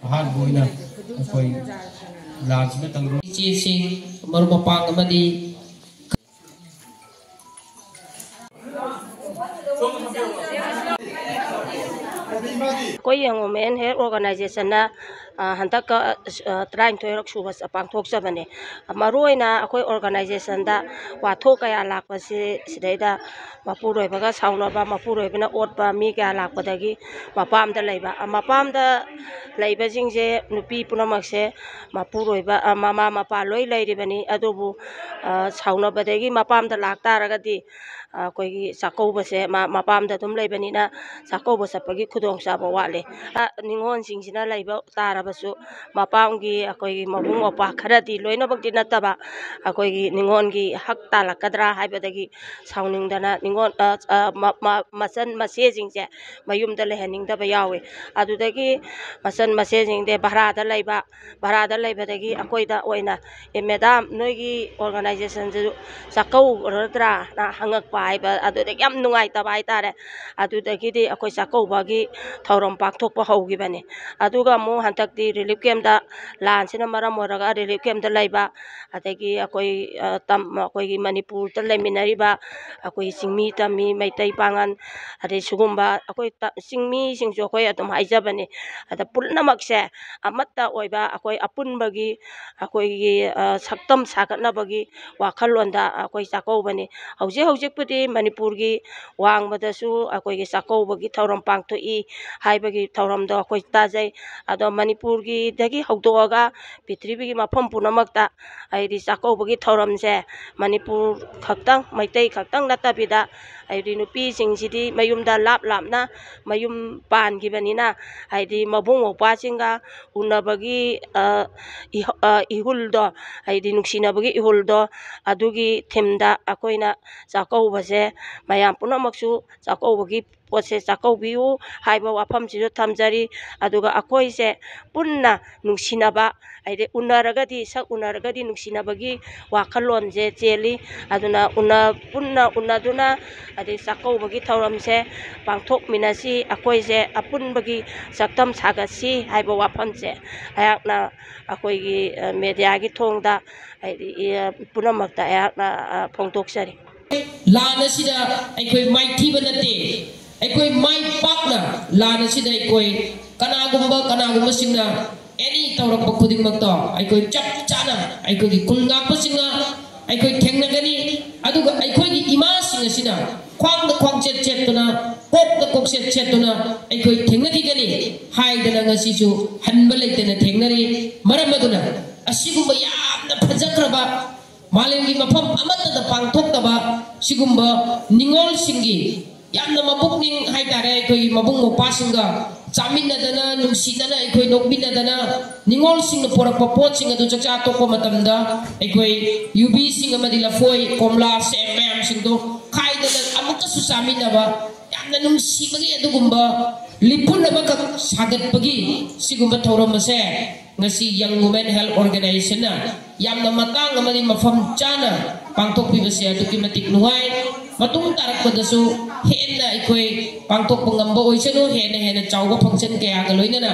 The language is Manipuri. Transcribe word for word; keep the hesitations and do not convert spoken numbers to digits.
ꯑꯍꯥꯟꯕ ꯑꯣꯏꯅ ꯑꯩꯈꯣꯏ ꯂꯥꯟꯁꯤꯅ ꯇꯧꯔꯤꯕ ꯏꯆꯦꯁꯤꯡ, ꯃꯔꯨꯞ ꯃꯄꯥꯡ ꯑꯃꯗꯤ ꯑꯩꯈꯣꯏ Young Women Health Organizationꯅ, ꯑ, ꯍꯟꯗꯛꯀ, ꯑ, ꯇꯔꯥꯅꯤꯊꯣꯏꯔꯛ ꯁꯨꯕ ꯆ-, ꯄꯥꯡꯊꯣꯛꯆꯕꯅꯦ꯫ ꯃꯔꯨꯑꯣꯏꯅ ꯑꯩꯈꯣꯏ organizationꯗ ꯋꯥꯊꯣꯛ ꯀꯌꯥ ꯂꯥꯛꯄꯁꯤ ꯁꯤꯗꯩꯗ ꯃꯄꯨꯔꯣꯏꯕꯒ ꯁꯥꯎꯅꯕ, ꯃꯄꯨꯔꯣꯏꯕꯅ ꯑꯣꯠꯄ ꯃꯤ ꯀꯌꯥ ꯂꯥꯛꯄꯗꯒꯤ ꯃꯄꯥꯝꯗ ꯂꯩꯕ, ꯑ, ꯃꯄꯥꯝꯗ ꯂꯩꯕꯁꯤꯡꯁꯦ ꯅꯨꯄꯤ ꯄꯨꯝꯅꯃꯛꯁꯦ ꯃꯄꯨꯔꯣꯏꯕ, ꯑ, ꯃꯃꯥ ꯃꯄꯥ ꯂꯣꯏ ꯂꯩꯔꯤꯕꯅꯤ꯫ ꯑꯗꯨꯕꯨ, ꯑ, ꯁꯥꯎꯅꯕꯗꯒꯤ ꯃꯄꯥꯝꯗ ꯂꯥꯛꯇꯥꯔꯒꯗꯤ, ꯑ, ꯑꯩꯈꯣꯏꯒꯤ ꯆꯥꯛꯀꯧꯕꯁꯦ ꯃ-, ꯃꯄꯥꯝꯗ ꯑꯗꯨꯝ ꯂꯩꯕꯅꯤꯅ ꯆꯥꯛꯀꯧꯕ ꯆꯠꯄꯒꯤ ꯈꯨꯗꯣꯡꯆꯥꯕ ꯋꯥꯠꯂꯦ꯫ ꯑ, ꯅꯤꯉꯣꯜꯁꯤꯡꯁꯤꯅ ꯂꯩꯕ ꯇꯥꯔꯕꯁꯨ ꯃꯄꯥꯝꯒꯤ ꯑꯩꯈꯣꯏꯒꯤ ꯃꯕꯨꯡ ꯃꯧꯄ꯭ꯋꯥ ꯈꯔꯗꯤ, ꯂꯣꯏꯅꯃꯛꯇꯤ ꯅꯠꯇꯕ, ꯑꯩꯈꯣꯏꯒꯤ ꯅꯤꯉꯣꯜꯒꯤ ꯍꯛ ꯇꯥꯜꯂꯛꯀꯗ꯭ꯔꯥ ꯍꯥꯏꯕꯗꯒꯤ ꯁꯥꯎꯅꯤꯡꯗꯅ ꯅꯤꯉꯣꯜ, ꯑ, ꯑ, ꯃ-, ꯃ-, ꯃꯆꯟ ꯃꯆꯦꯁꯤꯡꯁꯦ ꯃꯌꯨꯝꯗ ꯂꯩꯍꯟꯅꯤꯡꯗꯕ ꯌꯥꯎꯋꯤ꯫ ꯑꯗꯨꯗꯒꯤ ꯃꯆꯟ ꯃꯆꯦꯁꯤꯡꯗꯤ ꯚꯔꯥꯗ ꯂꯩꯕ, ꯚꯔꯥꯗ ꯂꯩꯕꯗꯒꯤ ꯑꯩꯈꯣꯏꯗ ꯑꯣꯏꯅ, "ꯑꯦ, ꯃꯦꯗꯥꯝ, ꯅꯣꯏꯒꯤ organizationꯁꯤꯁꯨ ꯆꯥꯛꯀꯧꯔꯗ꯭ꯔꯥꯅ?" ꯍꯪꯉꯛꯄ ꯍꯥꯏꯕ, ꯑꯗꯨꯗꯒꯤ ꯌꯥꯝ ꯅꯨꯡꯉꯥꯏꯇꯕ ꯍꯥꯏꯇꯥꯔꯦ꯫ ꯑꯗꯨꯗꯒꯤꯗꯤ ꯑꯩꯈꯣꯏ ꯆꯥꯛꯀꯧꯕꯒꯤ ꯊꯧꯔꯝ ꯄꯥꯡꯊꯣꯛꯄ ꯍꯧꯈꯤꯕꯅꯤ꯫ ꯑꯗꯨꯒ ꯑꯃꯨꯛ ꯍꯟꯗꯛꯇꯤ relief campꯇ, ꯂꯥꯟꯁꯤꯅ ꯃꯔꯝ ꯑꯣꯏꯔꯒ relief campꯇ ꯂꯩꯕ, ꯑꯗꯒꯤ ꯑꯩꯈꯣꯏ, ꯑ, ꯇꯝ-, ꯑꯩꯈꯣꯏꯒꯤ ꯃꯅꯤꯄꯨꯔꯗ ꯂꯩꯃꯤꯟꯅꯔꯤꯕ ꯑꯩꯈꯣꯏ ꯆꯤꯡꯃꯤ ꯇꯝꯃꯤ, ꯃꯩꯇꯩ ꯄꯥꯉꯜ, ꯑꯗꯩ ꯁꯤꯒꯨꯝꯕ ꯑꯩꯈꯣꯏ ꯇ-, ꯆꯤꯡꯃꯤꯁꯤꯡꯁꯨ ꯑꯩꯈꯣꯏ ꯑꯗꯨꯝ ꯍꯥꯏꯖꯕꯅꯤ꯫ ꯑꯗ ꯄꯨꯝꯅꯃꯛꯁꯦ ꯑꯃꯠꯇ ꯑꯣꯏꯕ ꯑꯩꯈꯣꯏ ꯑꯄꯨꯟꯕꯒꯤ ꯑꯩꯈꯣꯏꯒꯤ, ꯑ, ꯁꯛꯇꯝ ꯁꯥꯒꯠꯅꯕꯒꯤ ꯋꯥꯈꯜꯂꯣꯟꯗ ꯑꯩꯈꯣꯏ ꯆꯥꯛꯀꯧꯕꯅꯤ꯫ ꯍꯧꯖꯤꯛ ꯍꯧꯖꯤꯛꯄꯨꯗꯤ ꯃꯅꯤꯄꯨꯔꯒꯤ ꯋꯥꯡꯃꯗꯁꯨ ꯑꯩꯈꯣꯏꯒꯤ ꯆꯥꯛꯀꯧꯕꯒꯤ ꯊꯧꯔꯝ ꯄꯥꯡꯊꯣꯛꯏ ꯍꯥꯏꯕꯒꯤ ꯊꯧꯔꯝꯗꯣ ꯑꯩꯈꯣꯏ ꯇꯥꯖꯩ꯫ ꯑꯗꯣ ꯃꯅꯤꯄꯨꯔꯒꯤꯗꯒꯤ ꯍꯧꯗꯣꯛꯑꯒ ꯄ꯭ꯔꯤꯊꯤꯕꯤꯒꯤ ꯃꯐꯝ ꯄꯨꯝꯅꯃꯛꯇ ꯍꯥꯏꯗꯤ ꯆꯥꯛꯀꯧꯕꯒꯤ ꯊꯧꯔꯝꯁꯦ ꯃꯅꯤꯄꯨꯔ ꯈꯛꯇꯪ, ꯃꯩꯇꯩ ꯈꯛꯇꯪ ꯅꯠꯇꯕꯤꯗ, ꯍꯥꯏꯗꯤ ꯅꯨꯄꯤꯁꯤꯡꯁꯤꯗꯤ ꯃꯌꯨꯝꯗ ꯂꯥꯞ ꯂꯥꯞꯅ ꯃꯌꯨꯝ ꯄꯥꯟꯈꯤꯕꯅꯤꯅ, ꯍꯥꯏꯗꯤ ꯃꯕꯨꯡ ꯃꯧꯄ꯭ꯋꯥꯁꯤꯡꯒ ꯎꯅꯕꯒꯤ, ꯑ, ꯏꯍ-, ꯑ, ꯏꯍꯨꯜꯗꯣ, ꯍꯥꯏꯗꯤ ꯅꯨꯡꯁꯤꯅꯕꯒꯤ ꯏꯍꯨꯜꯗꯣ, ꯑꯗꯨꯒꯤ themeꯗ ꯑꯩꯈꯣꯏꯅ ꯆꯥꯛꯀꯧꯕꯁꯦ ꯃꯌꯥꯝ ꯄꯨꯝꯅꯃꯛꯁꯨ ꯆꯥꯛꯀꯧꯕꯒꯤ ꯄꯣꯠꯁꯦ ꯆꯥꯛꯀꯧꯕꯤꯌꯨ ꯍꯥꯏꯕ ꯋꯥꯐꯝꯁꯤꯁꯨ ꯊꯝꯖꯔꯤ꯫ ꯑꯗꯨꯒ ꯑꯩꯈꯣꯏꯁꯦ ꯄꯨꯟꯅ ꯅꯨꯡꯁꯤꯅꯕ, ꯍꯥꯏꯗꯤ ꯎꯅꯔꯒꯗꯤ, ꯁꯛ ꯎꯅꯔꯒꯗꯤ ꯅꯨꯡꯁꯤꯅꯕꯒꯤ ꯋꯥꯈꯜꯂꯣꯟꯁꯦ ꯆꯦꯜꯂꯤ꯫ ꯑꯗꯨꯅ ꯎꯅ-, ꯄꯨꯟꯅ ꯎꯅꯗꯨꯅ ꯑꯗꯩ ꯆꯥꯛꯀꯧꯕꯒꯤ ꯊꯧꯔꯝꯁꯦ ꯄꯥꯡꯊꯣꯛꯃꯤꯟꯅꯁꯤ, ꯑꯩꯈꯣꯏꯁꯦ ꯑꯄꯨꯟꯕꯒꯤ ꯁꯛꯇꯝ ꯁꯥꯒꯠꯁꯤ ꯍꯥꯏꯕ ꯋꯥꯐꯝꯁꯦ ꯑꯩꯍꯥꯛꯅ ꯑꯩꯈꯣꯏꯒꯤ, ꯑ, ꯃꯦꯗꯤꯌꯥꯒꯤ ꯊꯣꯡꯗ, ꯍꯥꯏꯗꯤ, ꯑ, ꯄꯨꯝꯅꯃꯛꯇ ꯑꯩꯍꯥꯛꯅ, ꯑ, ꯐꯣꯡꯗꯣꯛꯆꯔꯤ꯫ ꯂꯥꯟ ꯑꯁꯤꯗ ꯑꯩꯈꯣꯏ ꯃꯥꯏꯊꯤꯕ ꯅꯠꯇꯦ, ꯑꯩꯈꯣꯏ ꯃꯥꯏ ꯄꯥꯛꯅ ꯂꯥꯟ ꯑꯁꯤꯗ ꯑꯩꯈꯣꯏ ꯀꯅꯥꯒꯨꯝꯕ, ꯀꯅꯥꯒꯨꯝꯕꯁꯤꯡꯅ ꯑꯦꯅꯤ ꯇꯧꯔꯛꯄ ꯈꯨꯗꯤꯡꯃꯛꯇꯣ ꯑꯩꯈꯣꯏ ꯆꯞ ꯆꯥꯅ ꯑꯩꯈꯣꯏꯒꯤ ꯈꯨꯜ ꯉꯥꯛꯄꯁꯤꯡꯅ ꯑꯩꯈꯣꯏ ꯊꯦꯡꯅꯒꯅꯤ꯫ ꯑꯗꯨꯒ ꯑꯩꯈꯣꯏꯒꯤ ꯏꯃꯥꯁꯤꯡ ꯑꯁꯤꯅ ꯈ꯭ꯋꯥꯡꯗ ꯈ꯭ꯋꯥꯡꯆꯦꯠ ꯆꯦꯠꯇꯨꯅ, ꯀꯣꯛꯇ ꯀꯣꯛꯆꯦꯠ ꯆꯦꯠꯇꯨꯅ ꯑꯩꯈꯣꯏ ꯊꯦꯡꯅꯈꯤꯒꯅꯤ ꯍꯥꯏꯗꯅ ꯉꯁꯤꯁꯨ ꯍꯟꯕ ꯂꯩꯇꯅ ꯊꯦꯡꯅꯔꯤ꯫ ꯃꯔꯝ ꯑꯗꯨꯅ ꯑꯁꯤꯒꯨꯝꯕ ꯌꯥꯝꯅ ꯐꯖꯈ꯭ꯔꯕ, ꯃꯥꯂꯦꯝꯒꯤ ꯃꯐꯝ ꯑꯃꯠꯇꯗ ꯄꯥꯡꯊꯣꯛꯇꯕ ꯁꯤꯒꯨꯝꯕ ꯅꯤꯉꯣꯜꯁꯤꯡꯒꯤ ꯌꯥꯝꯅ ꯃꯕꯨꯛꯅꯤꯡ ꯍꯥꯏꯇꯥꯔꯦ, ꯑꯩꯈꯣꯏꯒꯤ ꯃꯕꯨꯡ ꯃꯧꯄ꯭ꯋꯥꯁꯤꯡꯒ ꯆꯥꯃꯤꯟꯅꯗꯅ, ꯅꯨꯡꯁꯤꯅꯅ, ꯑꯩꯈꯣꯏ ꯅꯣꯛꯃꯤꯟꯅꯗꯅ, ꯅꯤꯉꯣꯜꯁꯤꯡꯅ ꯄꯨꯔꯛꯄ ꯄꯣꯠꯁꯤꯡ ꯑꯗꯨ ꯆꯥꯛꯆꯥ ꯇꯣꯛꯄ ꯃꯇꯝꯗ ꯑꯩꯈꯣꯏ ꯌꯨꯕꯤꯁꯤꯡ ꯑꯃꯗꯤ ꯂꯐꯣꯏ, ꯀꯣꯝꯂꯥ, ꯁꯦꯝ ꯃꯌꯥꯝꯁꯤꯡꯗꯣ ꯈꯥꯏꯗꯅ ꯑꯃꯨꯛꯀꯁꯨ ꯆꯥꯃꯤꯟꯅꯕ, ꯌꯥꯝꯅ ꯅꯨꯡꯁꯤꯕꯒꯤ ꯑꯗꯨꯒꯨꯝꯕ ꯂꯤꯄꯨꯟ ꯑꯃꯈꯛ ꯁꯥꯒꯠꯄꯒꯤ ꯁꯤꯒꯨꯝꯕ ꯊꯧꯔꯝ ꯑꯁꯦ ꯉꯁꯤ Young Women Health Organizationꯅ ꯌꯥꯝꯅ ꯃꯇꯥꯡ ꯑꯃꯗꯤ ꯃꯐꯝ ꯆꯥꯅ ꯄꯥꯡꯊꯣꯛꯄꯤꯕꯁꯦ ꯑꯗꯨꯛꯀꯤ ꯃꯇꯤꯛ ꯅꯨꯡꯉꯥꯏ꯫ ꯃꯇꯨꯡ ꯇꯥꯔꯛꯄꯗꯁꯨ ꯍꯦꯟꯅ ꯑꯩꯈꯣꯏ ꯄꯥꯡꯊꯣꯛꯄ ꯉꯝꯕ ꯑꯣꯏꯁꯅꯨ, ꯍꯦꯟꯅ ꯍꯦꯟꯅ ꯆꯥꯎꯕ function ꯀꯌꯥꯒ ꯂꯣꯏꯅꯅ꯫